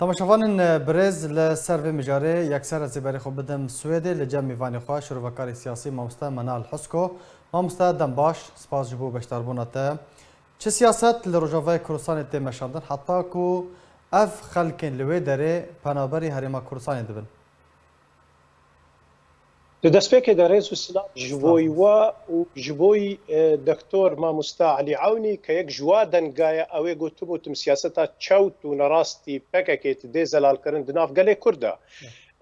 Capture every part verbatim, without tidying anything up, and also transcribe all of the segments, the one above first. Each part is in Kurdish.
Temaşevanên birêz, li ser vê mijarê yekser ez ê berê xwe bidim Swêdê, li cem mêvanê xwe şirovekarê siyasî mamoste Menal Husko. Mamoste, dem baş, spas ji bo beşdarbûna te. Çi siyaset li Rojavayê Kurdistanê tê meşandin heta ku ev xelkên li wê derê penaberî Herêma Kurdistanê dibin? Di destpêkê de rêz û silav ji bo we û ji bo, e, Doktor Mamosta Elî Ewnî, ke yek ji wa denga ye, ew ê gotibû tim siyaseta çewt û nerastî P K K ti dê zelalkirin di nav gelê Kurd de.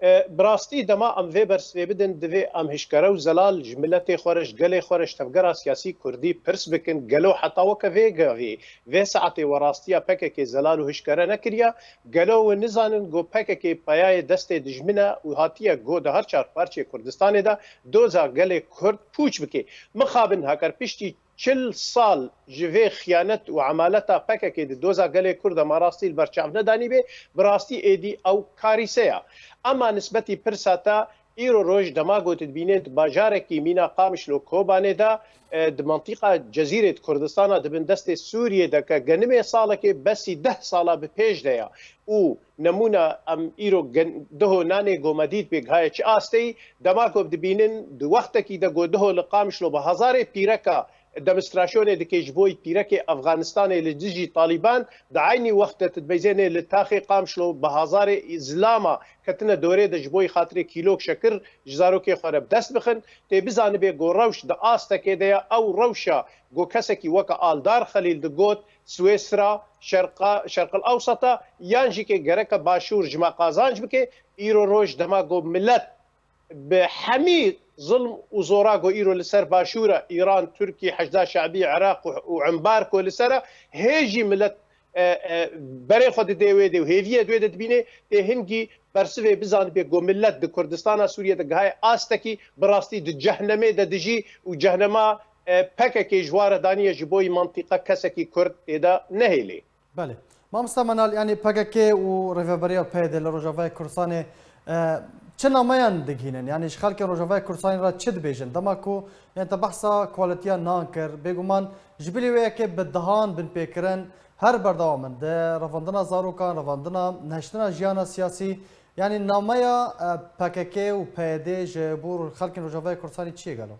E, bi rastî dema em vê bersivê bidin, divê em hişkere û zelal ji miletê xwe re, ji gelê xwe re, ji tevgera siyasî Kurdî pirs bikin, gelo heta weke vê gavê, vê saetê we rastiya P K K zelal û hişkere nekiriye? Gelo we nizanin ku P K K peyayê destê dijmin e û hatiye go di her çar parçeyê Kurdistanê de doza gelê Kurd pûç bike? Mixabin heker piştî çil sal ji vê xiyanet û emaleta P K K di doza gelê Kurd de ma rastî li ber çav nedanîbê, bi rastî êdî ew karîse ya. Ema nisbetî pirsa te, îro roj dema ku tu dibînê di bajarekî mîna Qamişlo Kobanê de, e, di mantîqa Cezîrê di Kurdistana di bin destê Sûriyê de ke genimê salekê besî deh sala bi pêş de ya û nemûna em îro gen-, diho nanê gomedî dibê gihaye çi asteyî, dema ku dibînin di wextekî de ku diho li Qamişlo bi hezarê pîreka demonstrasyonê dike ji bo pîrekê Efganistanê li dijî Talîban, di eynî wext de tu dibeyzênê li taxê Qamişlo bi hezarê zilama ketine dorê de ji bo xatirê kîlok şekir ji zarokê xwe re bi dest bixin. Tê bizanibe ku rewş di astekê de ye, ew rewşa ku kesekî weke Aldar Xelîl digot, Swêsra, Şerqa, Şerqil Ewseta, yan jî ke gereke Başûr ji me qazanc bike, îro roj dema ku milet bi hemî zilm û zora ku îro li ser Başûr e, Îran, Tirkî, Heşda Şe'bî, Iraq û, û Embar ku li ser e, hê jî milet, e, e, berê xwe didê wê dê û hêviyê di wê de dibînê, tê hingî bersivê bizanibê ku milet di Kurdistana Sûriyê de gihaye astekî bi rastî di cehnemê de dijî û cehnema, e, P K K ji wa re daniye ji bo yî mantîqa kesekî Kurd tê de nehêlê. Belê. Mamosta Menal, yanî P K K û Rêveberiya P Y D li Rojavayê Kurdistanê, e, çi nameyan digihînin? Yanî ji xelkên Rojavayê Kurdistanê re çi dibêjin? Dema ku, yanî te behsa kualitiya nan kir, bêguman ji bilî wê yekê bi dehan binpêkirin her berdewam in. Di revandina zarokan, revandina nehiştina jiyana siyasî, yanî nameya, e, P K K û P Y D ji bo xelkên Rojavayê Kurdistanê çi ye gelo?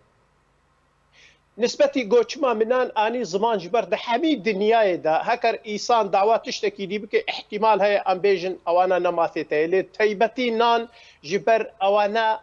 Nisbetî goçima minan anî ziman ji ber di hemî dinyayê de heker îsan dawa tiştekî dî bike, îhtîmal heye em bêjin ewana ne mafê te ye. Lê teybetî nan ji ber ewana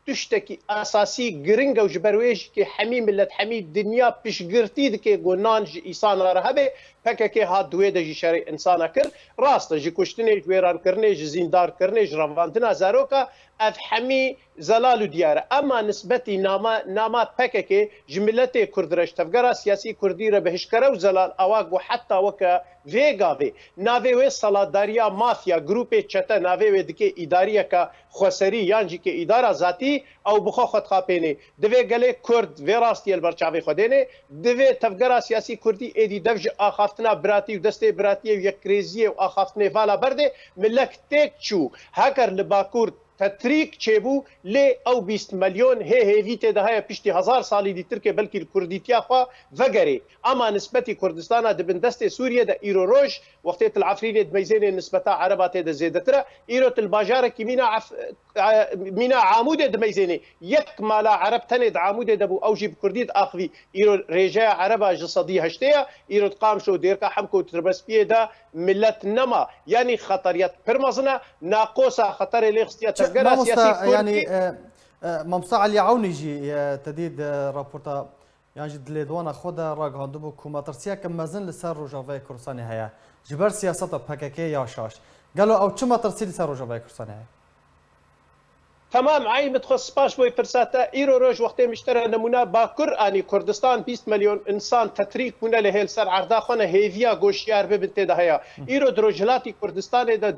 tiştekî esasî giring e û ji ber wê jî ke hemî milet, hemî dinya piştgirtî dike ku nan ji îsana re hebe, P K K hat di wê de jî şerê însana kir. Rast e, ji kuştinê, ji wêrankirinê, ji zîndarkirinê, ji revandina zaroka, ev hemî zelal û diyar e. Ema nisbetî nama, nama P K K ji miletê Kurd re, ji tevgera siyasî Kurdî re bi hişkere û zelal awa ku heta weke vê gavê navê wê saladariya mafya, grûpê çete navê wê dike îdariyeke xweserî yan jî ke îdara zatî, ew bi xwe xwe dixapênê. Divê gelê Kurd vê rastiyê li ber çavê xwe dênê. Divê tevgera siyasî Kurdî êdî dev ji axaftina biratî û destê biratiyê û yekrêziyê û axaftinê vala berdê. Milek têk çû. Heker li Bakur tetrîk çêbû, lê ew bîst milyon hê hêvî tê de heye piştî hezar salî dîtirkê belkî li kurdîtiya xwe vegerê. Ema nisbetî Kurdistana di bin destê Sûriyê de îro roj, wextê tu li Efrînê dimeyzênê nisbeta Ereba tê de zêdetir e, îro tu li bajarekî mîna Ef-, e, mîna Amûdê dimeyzênê, yek mala Ereb tenê di Amûdê de bû, ew jî bi Kurdî diaxivî. Îro rêjeya Ereba ji sedî heştê ye, îro di Qamişlo û Dêrka Hemko û Tirbespiyê de milet nema. Yanî xeteriyet pir mezin e, naqosa xeterê lê xistiye tevgera siyasî Kurd. Yanî, e, e, Mamosta Elî Ewnî jî, e, te dî di raporta yan jî di lêdwana xwe de ragihandibû ku metirsiyeke mezin li ser Rojavayê Kurdistanê heye ji ber siyaseta P K K ya şaş. Gelo ew çi metirsî li ser Rojavayê Kurdistanê heye? Temam, Eymîd, xwe spas bo pirsa te. Îro roj wextê min ji te re nemûna Bakur anî Kurdistan, bîst milyon însan tetrîk bûne, lê hê li ser erda xwe ne, hêviya goşiyar bibin tê de heye. Îro di Rojhilatî Kurdistanê de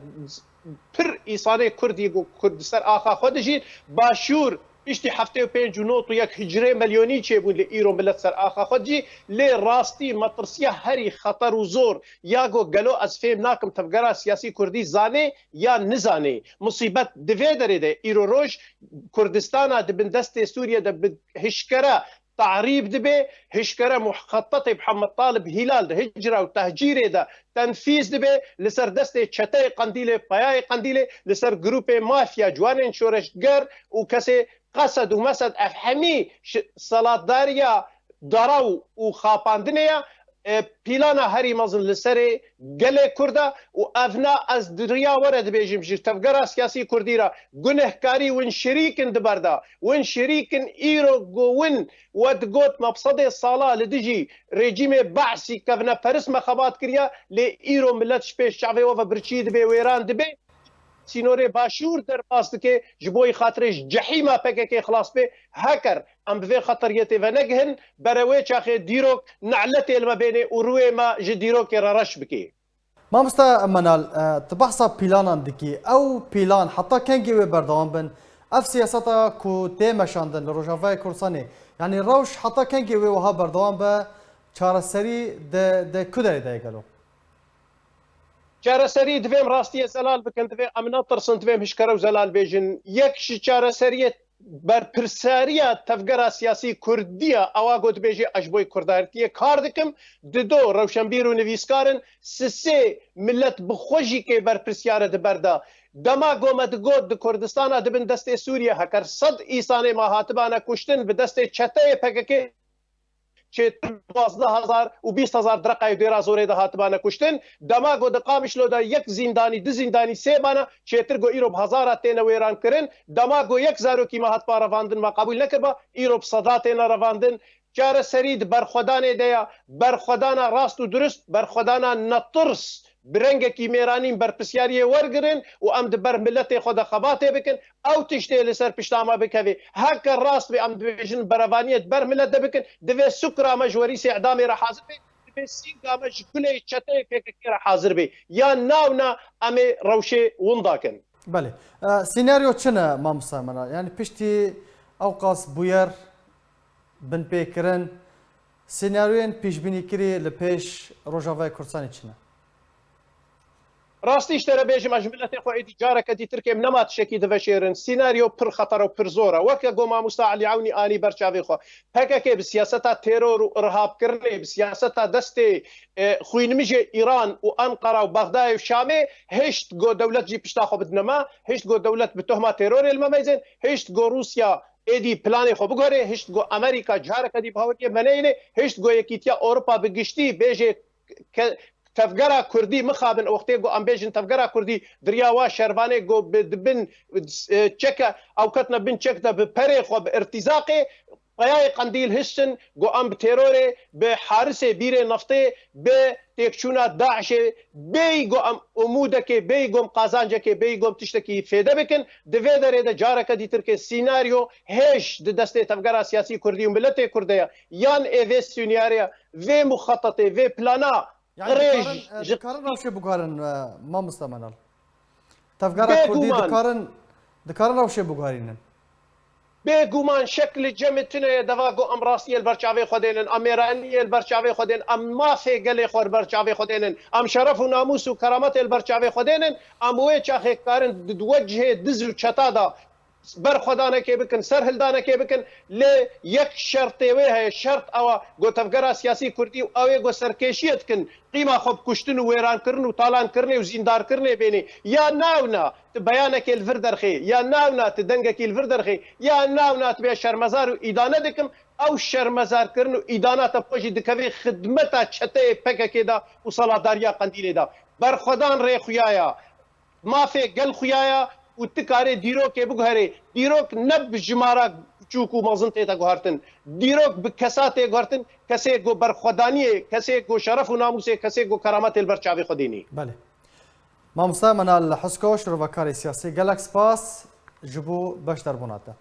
pir îsanê Kurd yê ku Kurd di ser axa xwe dijîn. Başûr piştî heftê û pênc û nod û yek hicrê milyonî çêbûn, lê îro milet ser axa xwe dijî. Lê rastî metirsiya herî xeter û zor ya ku gelo ez fêm nakim tevgera siyasî Kurdî zanê ya nizanê. Musîbet di vê derê de, îro roj Kurdistana di bin destê Sûriye de bi hişkere te'rîb dibe, hişkere muxetetê Mihemed Talib Hîlal di hicra û tehcîrê de tenfîz dibe, li ser destê çeteyê Qendîlê, peyayê Qendîlê, li ser grûpê mafya, ciwanên şoreşger û kesê qesed û mesed, ev hemî şi-, selatdariya daraw û xapandinê ye. E, plana herî mezin li serê gelê Kurd e û ev na ez di riya we re dibêjim, ji tevgera siyasî Kurdî re gunehkarî win şirîk in di ber de. Win şirîk in îro ku win we digot me bi sedê sala li dijî rejîmê Be'sî kevneperist me xebat kiriye, lê îro milet ji pêş çavê we ve birçî dibe, wêran dibe. Sînorê Başûr derbas dike, ji bo yî xatirê ji cehîma P K K xilas bê. Heker em bi vê xeteriyetê venegihin, bere wê çaxê dîrok ne'letê li me bênê û rûyê me ji dîrokê re reş bike. Mamoste Menal, e, tu behsa pîlanan dikî. Ew pîlan heta kengê wê berdewam bin? Ev siyaseta ku tê meşandin li Rojavayê Kurdistanê, yanî rewş heta kengê wê wiha berdewam be, çareserî di, di ku derê de ye gelo? Çareserî divê em rastiyê zelal bikin, divê em netirsin, divê em hişkere û zelal bêjin. Yek ji çareseriyê berpirsariya tevgera siyasî Kurdî ye, ewa ku dibêje ez ji bo yê Kurdartiyê kar dikim. Dido rewşenbîr û nivîskar in, sisê milet bi xwe jî kê berpirsiyar e di ber de. Dema ku me digot di Kurdistana di bin destê Sûriye heker sed îsanê me hatibane kuştin bi destê çeteyê P K K, çêtir duwazdeh hezar û bîst hezar di reqayê dêra zorê de hatibane kuştin. Dema ku di Qamişlo de yek zîndanî, du zîndanî, sê bana, çêtir ku îro bi hezara têne wêran kirin. Dema ku yek zarokî me hatiba revandin, me qebûl nekiriba, îro bi seda têne revandin. Çareserî di berxwedanê de ye. Berxwedana rast û durust, berxwedana netirs, bi rengekî mêranîn berpirsiyariyê wergirin û em di ber miletê xwe de xebatê bikin. Ew tiştê li ser pişta me bikevê. Heke rast be, em dibêjin berevaniyê di ber milet de bikin, divê sukra me ji werîsê îdamê re hazir be, divê sînga me ji kulê çeteyê P K K re hazir be. Ya na û na em ê rewşê winda kin. Belê. E, senaryo çi ne, mamoste Menal? Yanî piştî ewqas bûyer binpêkirin, senaryoyên pêşbînîkirî li pêş Rojavayê Kurdistanê çi ne? Rastî ji te re bêjim, ez ji miletê xwe êdî careke dî Tirkiyê nema tiştekî diveşêrin. Senaryo pir xeter û pir zor e. Weke ku mamosta Elî Ewnî anî ber çavê xwe. P K K bi siyaseta teror û irhabkirinê, bi siyaseta destê, e, xwînmijê Îran û Enqera û Bexdayê û Şamê hişt ku dewlet jî pişta xwe bidine me, hişt ku dewlet bi tohma terorê li me meyzên, hişt ku Rûsya êdî planê xwe biguherê, hişt ku Amerîka careke dî bi hawiriyê me neyêne, hişt ku Yekîtiya Ewropa bi giştî bêje ke-, tevgera Kurdî mixabin, wextê ku em bêjin tevgera Kurdî, di riya wa şervanê ku bi, di bin, e, çeke, ew ketine bin çek de bi perê xwe, bi irtîzaqê, peyayê Qendîl hiştin ku em bi terorê, bi harisê bîrê neftê, bi têkçûna DAIŞê, bêyî ku em umûdekê, bêyî ku em qazancekê, bêyî ku em tiştekî fêde bikin. Di vê derê de careke dî Tirkê senaryo hêj di destê tevgera siyasî Kurdî û miletê Kurd de ye. Yan ê vê senaryoya, vê muxetetê, vê plana Yani qirêj dikarin, e, ji dikarin rewşê biguherin, e, mamoste Menal. Tevgera Kurdî Bêguman. dikarin, dikarin rewşê biguherînin. Bêguman şek li cem tune ye, deva ku em rastiyê li ber çavê xwe dênin, em mêraniyê li ber çavê xwe dênin, em mafê gelê xwe li ber çavê xwe dênin, em şeref û namûs û kerametê li ber çavê xwe dênin, em wê çaxê karin di, di wecihê diz û çeta de berxwedanekê bikin, serhildanekê bikin, lê yek şertê wê heye, şert ew e, ku tevgera siyasî Kurdî û ew ê ku serkêşiyê dikin, qîma xwe bi kuştin û wêrankirin û talankirinê û zîndarkirinê bênê. Ya na û na tu beyanekê li vir derxê, ya na û na tu dengekî li vir derxê, ya na û na tu bê şermezar û îdane dikim, ew şermezarkirin û îdana te xwe jî dikevê xidmeta çeteyê P K K de û selatdariya Qendîlê de. Berxwedan rê xuya ya. Mafê gel xuya ya û tu karê dîrokê biguherê. Dîrok ne bi jimara biçûk û mezin tête guhertin. Dîrok bi kesa tê guhertin. Kesê ku berxwedaniyê, kesê ku şeref û namûsê, kesê ku kerametê li ber çavê xwe dînî. Belê. Mamoste Menal Husko, şirovekarê siyasî, gelek spas ji bo beşdarbûna te.